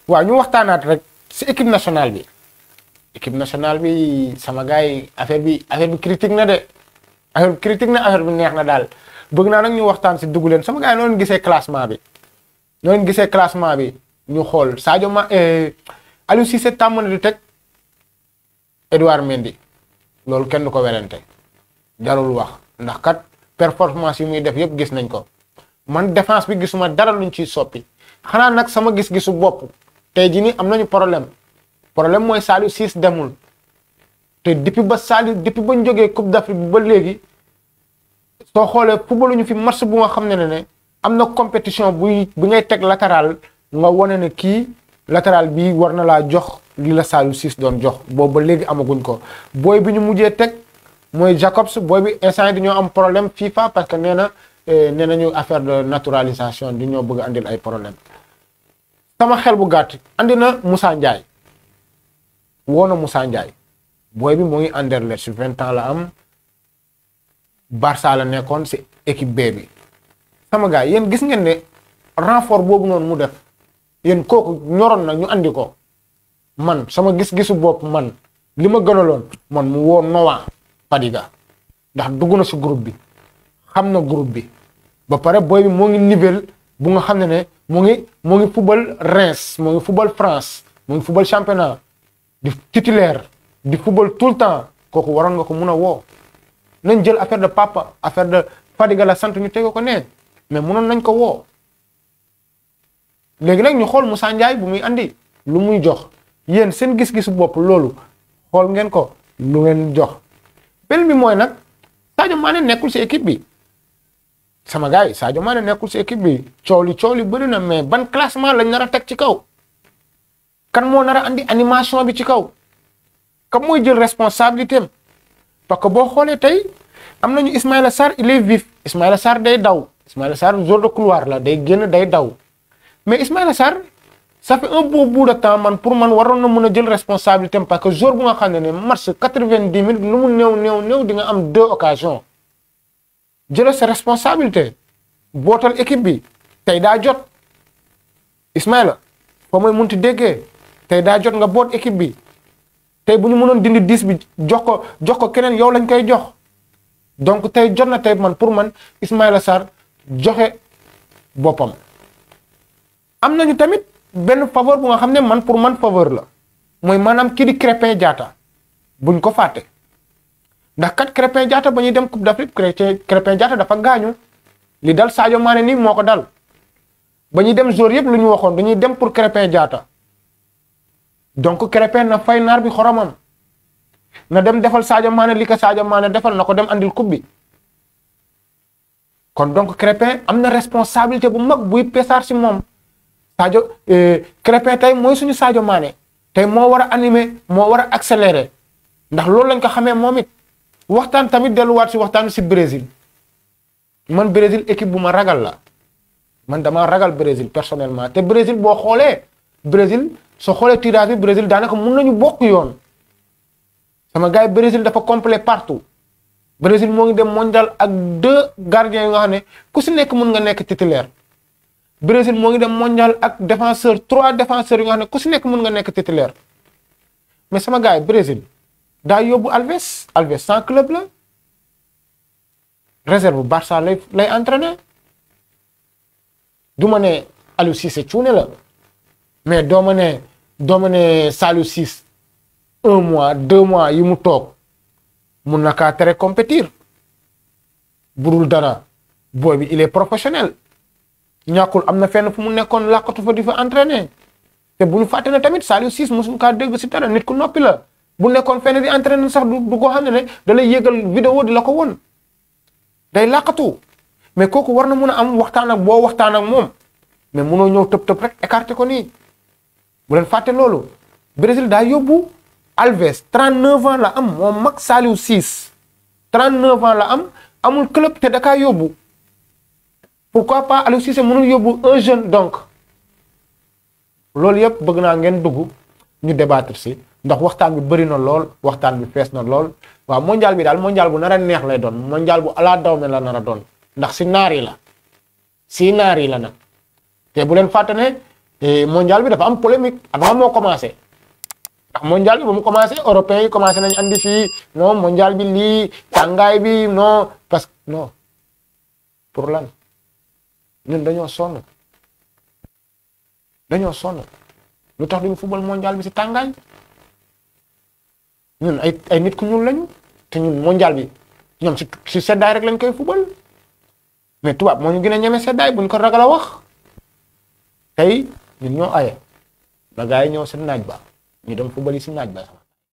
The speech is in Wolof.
waaw ñu waxtaanaat rek si équipe nationale bi. équipe nationale bi sama gars yi affaire bi critique na de affaire bi critique na affaire bi neex na daal bëgg naa nag ñu waxtaan si dugg leen sama gars yi noonu gisee classement bi. noonu gisee classement bi ñu xool Aliou Cissé tàmm na di teg Edouard Mendy loolu kenn du ko werante jarul wax ndax kat performance yi muy def yëpp gis nañ ko man défense bi gisuma dara luñ ciy soppi xanaa nag sama gis-gisu bopp tey jii nii am nañu problème mooy Saliou Ciss demul te depuis ba ñu jógee Coupe d'Afrique bi ba léegi soo xoolee football ñu fi match bu nga xam ne am na compétition bu ngay teg latéral nga wane ne kii latéral bi war na laa jox li la Saliou Ciss doon jox boobu ba léegi amaguñ ko booy bi ñu mujjee teg mooy Jacobs booy bi instant yi dañoo am problème FIFA parce que nee nañu affaire de naturalisation di ñoo bëgg a andil ay problème sama xel bu gàtt andi na Moussa Ndiaye woo na Moussa Ndiaye booy bi moo ngi Anderlecht sur 20 ans la am Barça la nekkoon si équipe B bi sama gars yéen gis ngeen ne renfort boobu noonu mu def yéen kooku ñoroon na ñu andi ko man sama gis-gisu bopp man li ma gënaloon man mu woo Noah Fadiga ndax dugg na si groupe bi xam na groupe bi ba pare booy bi moo ngi niveau bu nga xam ne moo ngi football Reims moo ngi football France moo ngi football championnat di titulaire di football tout le temps kooku waroon nga ko mun a woo nañ jël affaire de papa affaire de Fadiga la sant ñu tege ko ne mais munoon nañ ko woo léegi nag ñu xool Moussa Ndiaye bu muy andi lu muy jox yéen seen gis-gisu bopp loolu xool ngeen ko lu ngeen jox benn bi mooy nag Sadio Mané nekkul si équipe bi sama gars yi Sadio Mané nekkul si équipe bi coow li bëri na mais ban classement lañ nar a teg ci kaw kan moo nar a andi animation bi ci kaw kan mooy jël responsabilité am parce que boo xoolee tey am nañu Ismaïla Sarr il est vif Ismaïla Sarr day daw Ismaïla Sarr joueur de couloir la day génn day daw mais Ismaïla Sarr ça fait un bon bout de temps pour man waroon na mën a jël responsabilité am parce que joueur bu nga xam ne match 90 minutes lu mu néew di nga am 2 occasions jël sa responsabilité bootal équipe bi tey daa jot Ismaïla foo mooy munti déggee tey daa jot nga boot équipe bi tey bu ñu mënoon dindi 10 bi jox ko keneen yow lañ koy jox donc tey jot na tey pour man Ismaïla Sarr joxe boppam. am nañu tamit benn faveur bu nga xam ne pour man faveur la mooy maanaam kii di Krépin Diatta buñ ko fàtte ndax kat Krépin Diatta ba ñuy dem Coupe d'Afrique Krépin Diatta dafa gaañu li dal Sadio Mané nii moo ko dal ba ñuy dem joueur yëpp lu ñu waxoon dañuy dem pour Krépin Diatta donc Krépin na fay naar bi xoromam na dem defal Sadio Mané li ko Sadio Mané defal na ko dem andil coupe bi kon donc Krépin am na responsabilité bu mag buy pesaar si moom Krépin tey mooy suñu Sadio Mané tey moo war a animer moo war a accélérer ndax loolu lañ ko xamee moom it waxtaan tamit delluwaat si waxtaan si Brésil man Brésil équipe bu ma ragal la man dama ragal Brésil personnellement te Brésil boo xoolee soo xoolee tirage bi Brésil daanaka mun nañu bokk yoon sama gars yi Brésil dafa complet partout Brésil moo ngi dem mondial ak 2 gardiens yu nga xam ne ku si nekk mun nga nekk titulaire Brésil moo ngi dem mondial ak 3 défenseurs yu nga xam ne ku si nekk mun nga nekk titulaire mais sama gars yi Brésil daa yóbbu Alves sans club la réserve Barça lay entraîner du ma ne Aliou Cissé cuune la mais doo ma ne Saliou Ciss 1 mois 2 mois yi mu toog mun na kaa tere compétir budul dara booy bi il est professionnel ñàkkul am na fenn fu mu nekkoon làkkatu fa di fa entraîner te bu ñu fàtte ne tamit Saliou Ciss mosuñ kaa dégg si dara nit ku noppi la bu nekkoon fenn di entraîner sax du ko xam ne da lay yëgal vidéo di la ko won day làkkatu mais kooku war na mun a am waxtaan ak moom mais munoo ñëw tëb rek écarter ko nii bu leen fàtte loolu Brésil daa yóbbu Alves 39 ans la am moom mag Saliou Ciss 39 ans la am amul club te da kaa yóbbu pourquoi pas Aliou Cissé mënul yóbbu un jeune donc loolu yëpp bëgg naa ngeen dugg ñu débattre si ndax waxtaan bi bëri na lool waxtaan bi fees na lool waaw mondial bi daal mondial bu nar a neex lay doon mondial bu ala dawme la nar a doon ndax si naar yi la nag te bu leen fàtte ne mondial bi dafa am polémique avant moo commencé ndax mondial bi ba mu commencé européens yi commencé nañu andi fii non mondial bi lii tàngaay bi non parce que non pour lan ñun dañoo sonn lu tax duñu football mondial bi si tàngaay ñun ay nit ku ñuul lañu te ñun mondial bi ñoom si seddaay rek lañ koy football mais tubaab moo ñu gën a ñeme seddaay buñ ko ragal a wax tey ñun ñoo aye ba gars yi ñëw si naaj ba ñu dem football yi si naaj ba